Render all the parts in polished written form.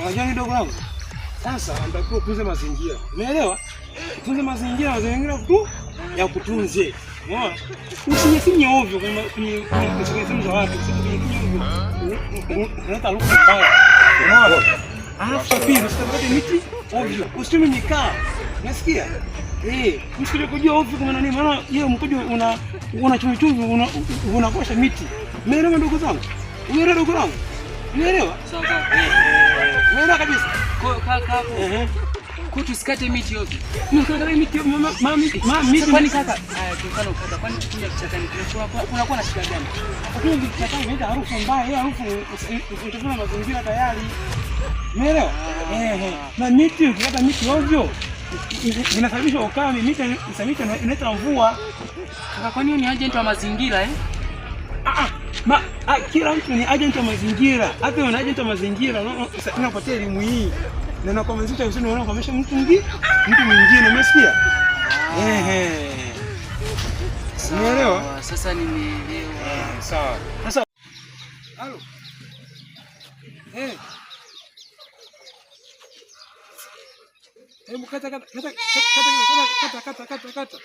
Unajua ni dogo langu. Sasa anatakiwa utunze mazingira. Umeelewa? Tunze mazingira, mazingira tu ya kutunze. Umeona? Usinyesinye ovyo kwenye kwenye sehemu za watu, usinyesinye ovyo. Unaleta harufu mbaya. Umeona? Alafu cha pili, usikate miti ovyo. Usichome mikaa. Unasikia? Eh, msikuje kujua ovyo kama nani, maana yeye mkojo una chumvi chumvi unakosha miti. Umeelewa ndugu zangu? Umeelewa ndugu zangu? Umeelewa? Sawa sawa. Umeelewa kabisa? Kwa kaka hapo. Ehe. Kwa tusikate miti ovyo. Msikate miti mama miti mama miti. Kwani kaka, haya kwa mfano kaka, kwani kunywa kichakani kunakuwa na shida gani? Lakini kichakani inaleta harufu mbaya, hiyo harufu utafuna mazingira tayari. Umeelewa? Ehe. Na miti ukikata miti ovyo inasababisha ukame, miti inaleta mvua. Kaka, kwani ni agent wa mazingira eh? Kila mtu ni agent wa mazingira. Hata wewe ni agent wa mazingira, unapatia elimu hii. Na nakuhamasisha usini unakuhamasisha mtu mwingine, mtu mwingine, umesikia? Ehe. Umeelewa? Sasa nimeelewa. Sawa. Sasa halo. Eh. Hebu kata kata kata kata kata kata kata kata.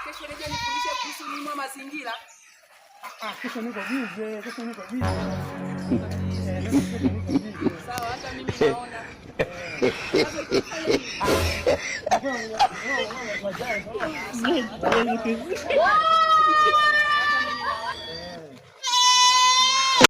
Kesho nije nifundishe kuhusu umuhimu wa mazingira. Kesho niko busy, kesho niko busy. Sawa, hata mimi naona.